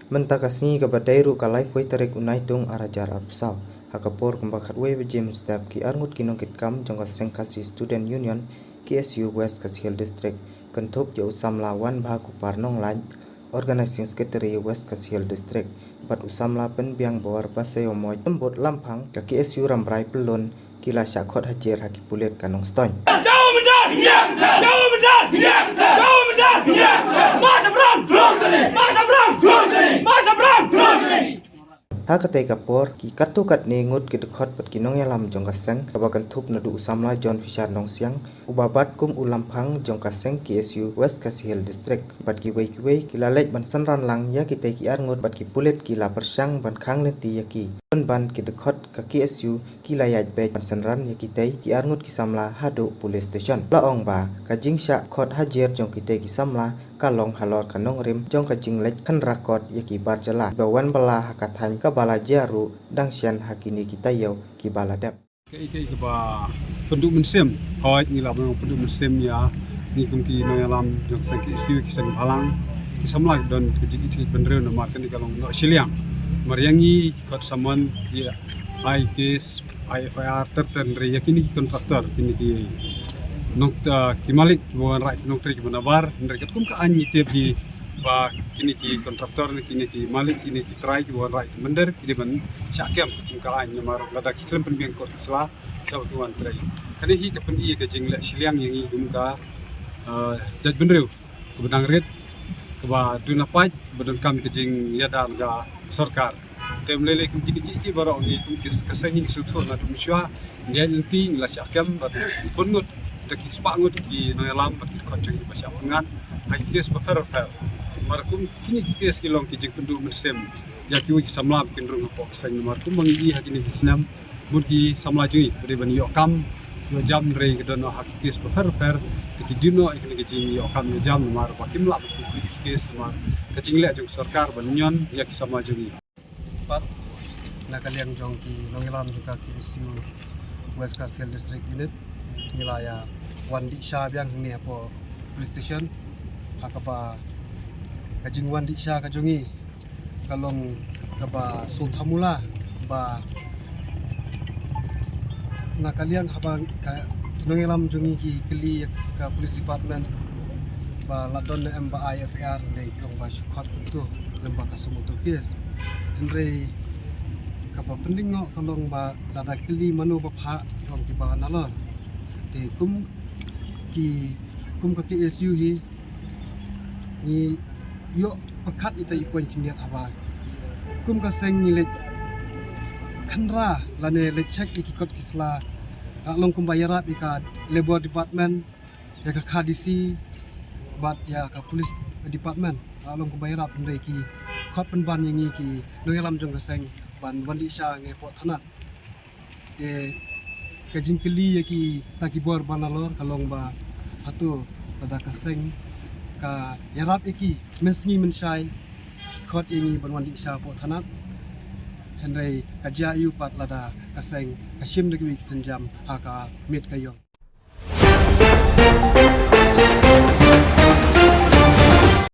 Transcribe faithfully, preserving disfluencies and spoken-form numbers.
Mynta ka sngi kaba dei ruh ka laiphew tarik u Naitung arhajar arphew saw, ha ka por kumba khatwei baje mynstep ki arngut ki nongkitkam jong ka seng Khasi Student Union, K S U, West Khasi Hills District, kynthup ïa u samla Wanbha Kupar Nonglait, Organizing Secretary, West Khasi Hills District, bad u samla Pynbiang Bor Basaiawmoit, Symbud Lamphang, ka K S U Rambrai Pyllun, ki la shah khot hajer ha ki pulit ka Nongstoiñ. Ha katei ka por, ki katto katne ngut ki dkhot bad ki nongïalam jong ka seng, kaba kynthup naduh u samla John Fisher Nongsiang, uba bat kum u Lamphang jong ka seng K S U West Khasi Hills District, bad kiwei kiwei ki la leit ban synran lang ïa kitei ki arngut, bad ki pulit ki la pyrshang ban khang lynti ïa ki. Pynban ki dkhot ka K S U ki la ïaid beit ban synran ïa kitei ki arngut ki samla haduh police station. La ong ba ka jingshah khot hajer jong kitei ki samla ka long halor ka nongrim jong ka jingleit khynra kot ïa ki bar jylla ba wan bylla ha ka thaiñ, kaba la jia ruh dang shen ha kine ki taïew kiba la dep. Kaei kaei kaba pynduh mynsiem, hooid, ngi lah ban ong pynduh mynsiem ïa ngi kum ki nongïalam jong seng K S U, ki seng bhalang, ki samla ki don ka jingïeit bynriew namar kane ka long noh shiliang. Namar ïa ngi ki khot summon, ki ai case, ai F I R ter ter, hynrei ïa kine ki contractor, kine ki nong, ah, ki malik kiba wanrah ki nongtrei kiba nabar, hynrei katkum ka aiñ ngi tip hi ba kine ki contractor ne kine ki malik, kine ki trai kiba wanrah ki mynder, ki dei ban shah kem katkum ka aiñ namar lada ki khlem pynbiang kot ki sla, shah ki wan trei. Kane hi ka pyni ka jingleh shiliang ïa ngi kum ka, ah, jaitbynriew kaba dang rit, kaba duna paid, kaba donkam ka jingïada na ka sorkar. Te ym lei lei kum kine ki, ki baroh ngi kum ki, ka seng ngi sngewthuh naduh mynshuwa, ngi ïaid lynti, ngi la shah kem bad bun ngut, da ki spah ngut ki nongïalam bad ki dkhot jong ngi ba shah pynngat ha ki case bapher bapher. Namar kum kine ki case ki long ki jingpynduh mynsiem ïa kiwei ki samla ba kin rung hapoh ka seng namar kumba ngi i ha kine ki snem, bun ki samla jong ngi ba dei ban ïoh kam ïoh jam hynrei ki don ha ki case bapher bapher, te ki dei noh ïa kine ki jingïoh kam ïoh jam namar ba kim lah ban pynpoi ki case namar ka jingleh jong ka sorkar ban ñion ïa ki samla jong ngi. Pat na ka liang jong ki nongïalam jong ka K S U West Khasi Hills District Unit, ngi la ïa wan dih sha biang hangne hapoh police station, ha kaba ka jingwan dih sha ka jong ngi ka long kaba sngewthuh mula ba na ka liang haba ka nongïalam jong ngi ki kylli ïa ka police department ba la don ne em ba ai F I R, hynrei ki ong ba shu khot kumto lem ba ka sum uto case. Hynrei kaba pynlyngngoh ka long ba lada kylli mano ba phah, ki ong kiba nalor. Te kum ki, kum ka K S U hi, ngi ïoh pyrkhat ita i point khyndiat haba kum ka seng ngi leit khynra lane leit check ïa ki kot ki sla, la long kumba ïarap ïa ka Labour Department, ïa ka Kha D C bad ïa ka Police Department, la long kumba ïarap, hynrei ki khot pynban ïa ngi ki nongïalam jong ka seng ban wan dih sha ngi hapoh thanat. Te ka jingkylli ïa kita ki bor ba nalor ka long ba hato lada ka seng ka ïarap ïa ki mynsngi mynshai, khot ïa ngi ban wan dih sha hapoh thanat. Hynrei ka jia aiu pat lada ka seng ka shim da kiwei ki sienjam ha ka miet ka ïong.